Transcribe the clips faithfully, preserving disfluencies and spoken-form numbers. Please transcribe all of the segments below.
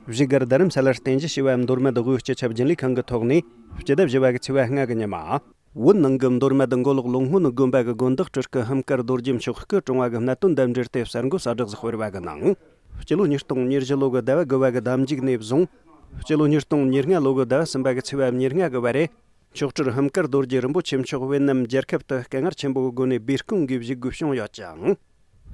བཞུགས་སྒར་རྡ་རམ་ས་ལར་རྟེན་གཞི་བྱས་པའི་མདོ་སྨད་དབུས་སྤྱི་ཁྱབ་རྒྱུན་ལས་ཁང་གི་ཐོག་ནས་སྤྱི་ཟླ་བཞི་པ་གི་ཚེས་པ་ལྔ་གི་ཉི་མ། བོད་ནང་གི་མདོ་སྨད་མགོ་ལོག་ལུང་སྔོན་དགོན་པ་གི་དགོན་བདག་སྤྲུལ་སྐུ་ལྷམ་དཀར་རྡོ་རྗེ་མཆོག་སྐུ་བཀྲོངས་པ་གི་གནད་དོན་དང་འབྲེལ་ཏེ་གསར་འགོད་གསལ་བསྒྲགས་ཤིག་སྤེལ་བ་གི་ནང་། སྤྱི་ལོ་ཉིས་སྟོང་ཉེར་བཞི་ལོ་གི་ཟླ་བ་དགུ་པ་གི་ཟླ་མཇུག་ནས་བཟུང་། སྤྱི་ལོ་ཉིས་སྟོང་ཉེར་ལྔ་ལོ་གི་ཟླ་བ་གསུམ་པ་གི་ཚེས་པ་ཉེར་ལྔ་གི་བར། མཆོག་སྤྲུལ་ལྷམ་དཀར་རྡོ་རྗེ་རིན་པོ་ཆེ་མཆོག་བོད་ནམ་རྒྱལ་ཁབ་ཏུ་དཀའ་ངལ་ཆེན་པོའི་སྒོ་ནས་སྦས་སྐུང་གིས་བཞུགས་དགོས་བྱུང་ཡོད་ཅིང་།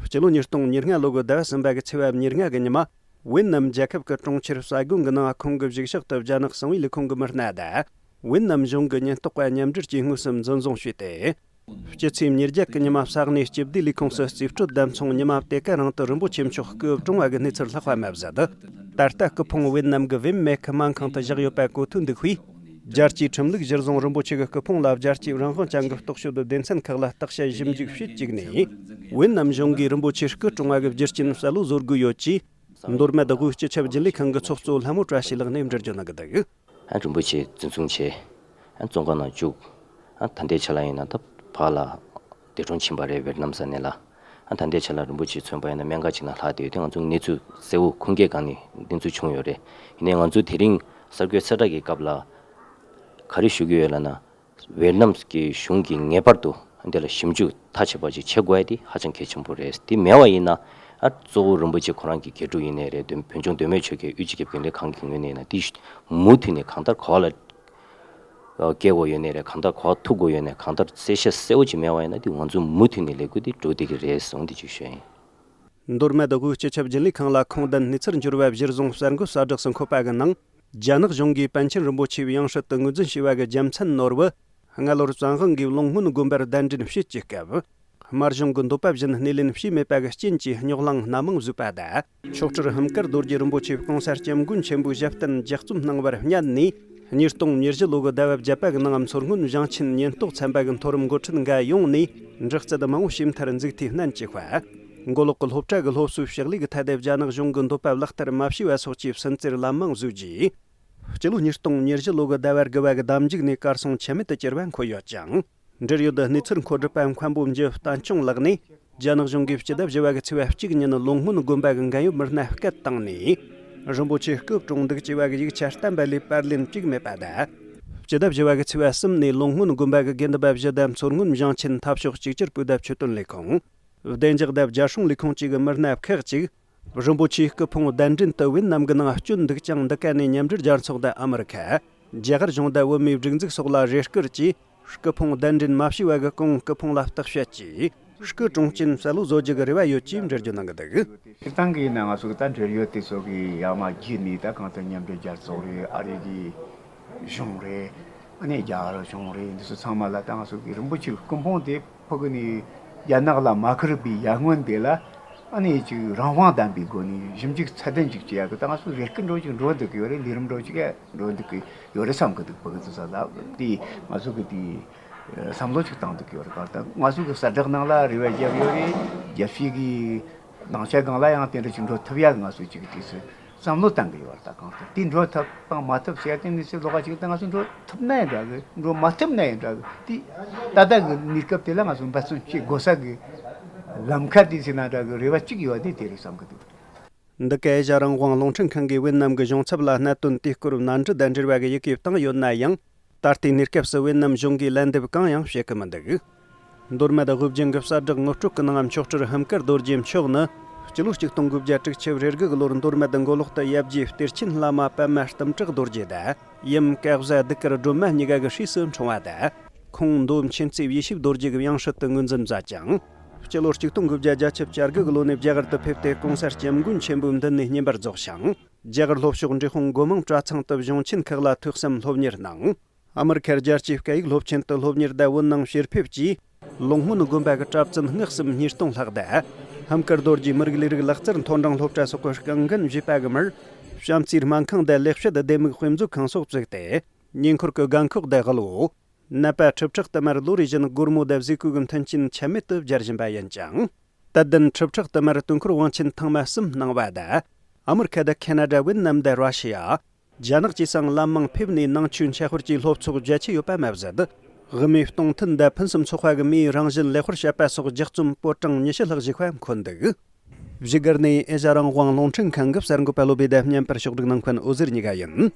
སྤྱི་ལོ་ཉིས་སྟོང་ཉེར་ལྔ་ལོ་གི་ཟླ་བ་གསུམ་པ་གི་ཚེས་པ་ཉེར་ལྔ་གི་ཉི་མ། བོད་ནམ་རྒྱལ་ཁབ་ཀྱི་གྲོང་ཁྱེར་སཱ་སྒོང་གི་ནང་ཁོང་གི་བཞུགས་ཤག་ཏུ་རྒྱ་ནག་གསང་བའི་ལས་ཁུངས་ཀྱི་མི་སྣ་དང་། བོད་ནམ་གཞུང་གི་ཉེན་རྟོག་པ་མཉམ་འབྲེལ་གྱིས་དངོས་སུ་འཛིན་བཟུང་བྱས་ཏེ། སྤྱི་ཚེས་ཉེར་བརྒྱད་ཀྱི་ཉི་མ་ས་གནས་སྤྱི་བདེ་ལས་ཁུངས་སུ་རྩིས་སྤྲོད་དང་མཚུངས་ཉི་མ་དེ་ག་རང་དུ་རིན་པོ་ཆེ་མཆོག་སྐུ་བཀྲོངས་པ་གི་གནས་ཚུལ་ལྷག་པ་མ་ཟད། ད་ལྟ་སྐུ་ཕུང་བོད་ནམ་གྱི་བེམ་མེ་ཁི་སྨན་ཁང་དུ་བཞག་ཡོད་པ་གོ་ཐོས་འདུག་པས། རྒྱལ་སྤྱིའི་ཁྲིམས་ལུགས་གཞིར་བཟུང་རིན་པོ་ཆེ་གི་སྐུ་ཕུང་ལ་རྒྱལ་སྤྱིའི་རང་དབང་ཅན་གྱི་རྟོག་དཔྱོད་སྡེ་ཚན་ཁག་ལ་བརྟག་དཔྱད་ཞིབ་འཇུག་བྱེད་བཅུག་ནས། བོད་ནམ་གཞུང་གིས་རིན་པོ་ཆེ་སྐུ་བཀྲོངས་པ་གི་རྒྱུ་རྐྱེན་གསལ་བོ་བཟོ་དགོས་ཡོད་ཅེས། མདོ་སྨད་དབུས་སྤྱི་ཁྱབ་རྒྱུན་ལས་ཁང་གི་ཚོགས་གཙོ་ལྷ་མོ་བཀྲ་ཤིས་ལགས་ནས་འགྲེལ་བརྗོད་གནང་གི་འདུག། ཨ། རིན་པོ་ཆེ་འཛིན་བཟུང་བྱས། ཨ། བཙོན་ཁང་ནང་བཅུག། ཨ། ད་ལྟའི་ཆ་ལ་ཡིན་ན་ད་ཕར་ལ་འདས་གྲོངས་ཕྱིན་པ་རེད། ཝེ་ཏི་ནམ་ས་གནས་ལ། ཨ། ད་ལྟའི་ཆ་ལ་རིན་པོ་ཆེ་མཚོན་པ་ཡིན་ན་སྨན་ཁང་ཅིག་ནང་ལྷག་བསྡད་ཡོད་དེ། ང་ཚོ་གནས་ཚུལ་གསལ་བོ་ཁུངས་སྐྱེལ་སྒང་ནས་གནས་ཚུལ་བྱུང་ཡོད་རེད། ཡིན་ནའི་ང་ཚོ་དེ་རིང་གསར་འགོད་གསལ་བསྒྲགས་ཀྱི་སྐབས་ལ་ག་རེ་ཞུ་གི་ཡོད་ལབ་ན། ཝེ་ཏི་ནམ་གྱི་གཞུང་གིས་ངེས་པར་དུ་འདི་ལ་ཞིབ་འཇུག་མཐའ་གཅིག་པ་ཅིག་བྱེད་དགོས་ཡ་དེ་ཧ་ཅང་གལ་ཆེན་པོ་རེད། དེ་མེད་པ་ཡིན་ན། ཨ། གཙོ་བོ་རིན་པོ་ཆེ་ཁོ་རང་གི་དགེ་ཕྲུག་ཡིན་ནའི་རེད། དོན། བོད་ལྗོངས་མདོ་སྨད་ཆོལ་ཁའི་དབུས་སྤྱི་ཁྱབ་རྒྱུན་ལས་ཁང་གི་ངོས་ནས་ཡིན་ན། དེ་མུ་མཐུད་ནས་གང་ལྟར་ག་པ་ལ་སྐྱེལ་དགོས་ཡོད་ནའི་རེད། གང་ལྟར་ག་པ་ཐུག་དགོས་ཡོད་ནའི། གང་ལྟར་གསལ་བཤད་གསལ་བོ་ཅིག་མེད་པ་ཡིན་ན། དེ་ང་ཚོ་མུ་མཐུད་ནས་ལས་འགུལ་དེ་འགྲོ་བསྡད་ཀྱི་རེད་གསུངས་དེ་ཅིག་ཞུ་ཡིན། མདོ་སྨད་དབུས་སྤྱི་ཁྱབ་རྒྱུན་ལས་ཁང་ལ་ཁུངས་ལྡན་གནས་ཚུལ་འབྱོར་བ་གཞིར་བཟུང་གསར་འགོད་གསལ་བསྒྲགས་སུ་འཁོད་པ་གི་ནང་། རྒྱ་ནག་གཞུང་གིས་པཎ་ཆེན་རིན་པོ་ཆེའི་ཡང་སྲིད་དུ་ངོས་འཛིན་བྱས་པ་གི་རྒྱལ་མཚན་ནོར་བུ། སྔ་ལོར་བཙན་དབང་གིས་ལུང་སྔོན་དགོན་པར་གདན་འདྲེན་བྱེད་ཀྱི་སྐབས། དམར་གཞུང་གི་འདོད་པ་བཞིན་སྣེ་ལེན་བྱས་མེད་པ་གི་རྐྱེན་གྱིས་རྙོག་གླེང་སྣ་མང་བཟོས་པ་དང་། མཆོག་སྤྲུལ་ལྷམ་དཀར་རྡོ་རྗེ་རིན་པོ་ཆེ་༸གོང་ས་༸སྐྱབས་མགོན་ཆེན་པོའི་ཞབས་བརྟན་ལྗགས་རྩོམ་གནང་བར་བསྙད་ནས། ཉིས་སྟོང་ཉེར་བཞི་ལོ་གི་ཟླ་བ་བརྒྱད་པ་གི་ནང་མཚོ་སྔོན་བཞེངས་ཆེན་ཉེན་རྟོག་ཚན་པ་གི་མཐོ་རིམ་འགོ་ཁྲིད་འགའ་ཡོང་ནས། འདྲི་རྩད་མང་བོ་བྱས་མཐར་མཛུབ་ཐེལ་བསྣན་གྱི་བར། མགོ་ལོག་གི་སློབ་གྲྭ་གི་སློབ་གསོའི་ཕྱག་ལས་ཀྱི་ཐད་དེ་རྒྱ་ནག་གཞུང་གི་འདོད་པ་ལག་བསྟར་མ་བྱས་པ་སོགས་ཀྱི་སུན་གཙེར་ལན་མང་བཟོས་རྗེས། སྤྱི་ལོ་ཉིས་སྟོང་ཉེར་བཞི་ལོ་གི་ཟླ་བ་དགུ་པ་གི་ཟླ་མཇུག་ནས་གར་སོང་ཆ་མེད་དུ་གྱུར་བ་འཁོད་ཡོད་ཅིང་། འབྲེལ་ཡོད་གནས་ཚུལ་མཁོ་སྒྲུབ་པ་མཁན་པོ་འཇུ་བསྟན་སྐྱོང་ལགས་ནས། རྒྱ་ནག་གཞུང་གིས་སྤྱི་ཟླ་བཞི་པ་གི་ཚེས་པ་གཅིག་ཉིན་ལུང་སྔོན་དགོན་པ་གི་འགན་ཡོད་མི་སྣ་སྐད་བཏང་ནས། རིན་པོ་ཆེ་སྐུ་བཀྲོངས་འདུག་ཅེས་པ་གི་ཡིག་ཆ་བསྟན་པ་ལས་པར་ལེན་བྱས་མེད་པ་དང་། སྤྱི་ཟླ་བཞི་པ་གི་ཚེས་པ་གསུམ་ནས་ལུང་སྔོན་དགོན་པ་གི་དགེ་འདུན་པ་བཞི་དང་མཚོ་སྔོན་བཞེངས་ཆེན་འཐབ་ཕྱོགས་གཅིག་གྱུར་སྤུས་ལྡན་ཆོས་དོན་ལས་ཁུངས། བདེ་འཇགས་དང་རྒྱལ་སྲུང་ལས་ཁུངས་བཅས་ཀྱི་མི་སྣ་ཁག་ཅིག་རིན་པོ་ཆེའི་སྐུ་ཕུང་གདན་འདྲེན་དུ་ཝེ་ནམ་གྱི་ནང་བསྐྱོད་འདུག་ཅིང་། འདི་ག་ནས་མཉམ་འབྲེལ་རྒྱལ་ཚོགས་དང་ཨ་མི་རི་ཁ། རྒྱ་གར་གཞུང་དང་བོད་མིའི་སྒྲིག་འཛུགས་སོགས་ལ་རེ་སྐུལ་གྱིས། སྐུ་ཕུང་གདན་འདྲེན་མ་བྱས་པ་གི་གོང་སྐུ་ཕུང་ལ་བརྟག་དཔྱད་ཀྱིས། སྐུ་གྲོངས་རྐྱེན་གསལ་བོ་བཟོ་རྒྱུ་གི་རེ་བ་ཡོད་ཅེས་འགྲེལ་བརྗོད་གནང་གི་འདུག། སྤྱིར་བཏང་གི་ཡིན་ན་ང་ཚོ་གི་ད་འབྲེལ་ཡོད་དེ་ཚོ་གི་ཡར་མར་བརྒྱུད་ནས། ད་གང་ལྟར་མཉམ་འབྲེལ་རྒྱལ་ཚོགས་རེད། ཨ་རི་གི་གཞུང་རེད། ཨ་ནི་རྒྱ་གར་གཞུང་རེད། འདི་ཚོ་ཚང་མ་ལ་ད་ང་ཚོ་གི་རིན་པོ་ཆེའི་སྐུ་ཕུང་དེ་ཕུ་གུ་ནས་རྒྱ་ནག་ལ་མ་ཁུར་བའི་ཡར་སྔོན་དེ་ལ། ཨ་ནི་ཅིག་རང་དབང་ལྡན་པའི་སྒོ་ནས་ཞིབ་འཇུག་ཚད་ལྡན་ཅིག་བྱེད་ཡག་གི་ད་ང་ཚོ་རེ་སྐུལ་འགྲོ་ཅིག་འགྲོ་འདུག་གི་ཡོད་རེད། ལས་རིམ་འགྲོ་ཅིག་འགྲོ་འདུག་གི་ཡོད་རེད་བསམ་གི་འདུག། ཕུ་གུ་ཚོ་ས་ལ་དེ་ང་ཚོ་གི་དེ་བསམ་བློ་ཅིག་བཏང་འདུག་གི་ཡོད་རེད། གང་ལྟར་ང་ཚོ་གི་གསལ་བསྒྲགས་ནང་ལ་རེ་བ་བརྒྱབ་ཡོད་རེད། རྒྱལ་སྤྱི་གི་སྣང་ཆ་སྒང་ལ་ཡང་དེ་འདྲ་ཅིག་འགྲོ་ཐུབ་ཡག་གི་ང་ཚོ་ཅིག་དེ་ཚོ་བསམ་བློ་བཏང་གི་ཡོད་རེད། ད་གང་ལྟར་དེ་འགྲོ་ཐུབ་དང་མ་ཐུབ་ཟེར་ཡ་དེ་གནས་ཚུལ་ལོགས་ཀ་ཅིག་ད་ང་ཚོ་འགྲོ་ཐུབ་ན་ཡང་འདྲ་གི། འགྲོ་མ་ཐུབ་ན་ཡང་འདྲ་གི། དེ་ད་ལྟ་གི་གནས་སྐབས་དེ་ལ་ང་ཚོ་འབད་བརྩོན་བྱེད་དགོས་ས་གི་ལམ་ཁ་དེ་ཟེར་ན་འདྲ་གི་རེ་བ་གཅིག་ཡོད་དེ་དེ་རེད་བསམ་གི་འདུག། འདི་ག་ཨེ་ཤ་རང་དབང་རླུང་འཕྲིན་ཁང་གིས་ཝེ་ནམ་གྱི་གཞུང་ཚབ་ལ་གནད་དོན་དེའི་སྐོར་མནའ་འབྲེལ་དང་འབྲེལ་བ་གི་ཡི་གེ་བཏང་ཡོད་ན་ཡང་། ད་ལྟའི་གནས་སྐབས་སུ་ཝེ་ནམ་གཞུང་གིས་ལན་འདེབས་གང་ཡང་བྱེད་ཀྱི་མི་འདུག། མདོ་སྨད་དབུས་རྒྱུན་གྱི་གསལ་བསྒྲགས་ངོ་སྤྲོད་ཀྱི་ནང་། མཆོག་སྤྲུལ་ལྷམ་དཀར་རྡོ་རྗེ་མཆོག་ནི་སྤྱི་ལོ་གཅིག་སྟོང་དགུ་བརྒྱ་དྲུག་ཅུ་རེ་དགུ་གི་ལོར་མདོ་སྨད་མགོ་ལོག་ཏུ་ཡབ་རྗེས་གཏེར་ཆེན་བླ་མ་པདྨ་གཏུམ་དྲག་རྡོ་རྗེ་དང་། ཡུམ་སྐལ་བཟང་གདུགས་དཀར་སྒྲོལ་མ་གཉིས་ཀ་གི་སྲས་སུ་འཁྲུངས་པ་དང་། ཁོང་མདོ་མཁྱེན་བརྩེ་ཡེ་ཤེས་རྡོ་རྗེ་གི་ཡང་སྲིད་དུ་ངོས་འཛིན་མཛད་ཅིང་། སྤྱི་ལོ་གཅིག་སྟོང་དགུ་བརྒྱ་བརྒྱད་ཅུ་གྱ་དགུ་གི་ལོ་ནས་རྒྱ་གར་དུ་ཕེབས་ཏེ། གོང་ས་སྐྱབས་མགོན་ཆེན་པོའི་མདུན་ནས་བསྙེན་པར་རྫོགས་ཤིང་། རྒྱ་གར་ལྷོ་ཕྱོགས་འབྲས་སྤུངས་སྒོ་མང་གྲྭ་ཚང་དུ་གཞུང་ཆེན་ཁག་ལ་ཐོས་བསམ་སློབ་གཉེར་གནང་། ཨ་མི་རི་ཁར་རྒྱལ་སྤྱིའི་སྐད་ཡིག་སློབ་ཆེན་དུ་སློབ་གཉེར་དང་བོད་ནང་ཕྱིར་ཕེབས་ཀྱིས། ལུང་སྔོན་དགོན་པ་གི་གྲྭ་བཙུན་ལྔ་གསུམ་ཉིས་སྟོང་ལྷག་དང་། ལྷམ་དཀར་རྡོ་རྗེའི་མི་རིགས་ལས་རིགས་ལག་རྩལ་མཐོ་འབྲིང་སློབ་གྲྭ་སོགས་ཀྱི་རྐང་འགན་བཞེས་པ་གི་མར། བྱམས་བརྩེའི་སྨན་ཁང་དང་ལེགས་བཤད་བདེ་མོའི་དཔེ་མཛོད་ཁང་སོགས་བཙུགས་ཏེ། ཉེ་འཁོར་གྱི་དགའ་འཁོགས་དང་གླུ། ནད་པ་ཁྲི་ཕྲག་དུ་མར་ལོ་རེ་བཞིན་སྒོར་མོ་དང་གཟུགས་པོའི་མཐུན་རྐྱེན་ཆད་མེད་དུ་སྦྱར་བཞིན་པ་ཡིན་ཅིང་། དད་ལྡན་ཁྲི་ཕྲག་དུ་མར་དུས་འཁོར་དབང་ཆེན་ཐེངས་མ་གསུམ་གནང་བ་དང་། ཨ་མི་རི་ཁ་དང་ཁེ་ན་ཌ། ཝེ་ཏི་ནམ་དང་ར་ཤི་ཡ། རྒྱ་ནག་བཅས་སུའང་ལམ་མང་ཕེབས་ནས་ནང་ཆོས་འཆད་སྤེལ་གྱི་སློབ་ཚོགས་རྒྱ་ཆེ་ཡོད་པ་མ་ཟད། དབུ་མའི་སྟོང་ཐུན་དང་ཕུན་སུམ་ཚོགས་པ་གི་མིའི་རང་བཞིན་ལེགས་པར་བཤད་པ་སོགས་ལྗགས་རྩོམ་པོད་གྲངས་ཉི་ཤུ་ལྷག་ཞིག་ཕར་འཁོད་འདུག། བཞུགས་སྒར་ནས་ཨེ་ཤ་རང་དབང་རླུང་འཕྲིན་ཁང་གི་གསར་འགོད་པ་བློ་བྷེ་དང་བརྙན་པར་ཕྱོགས་སྒྲིག་གནང་མཁན་འོད་ཟེར་གཉིས་ཀ་ཡིན།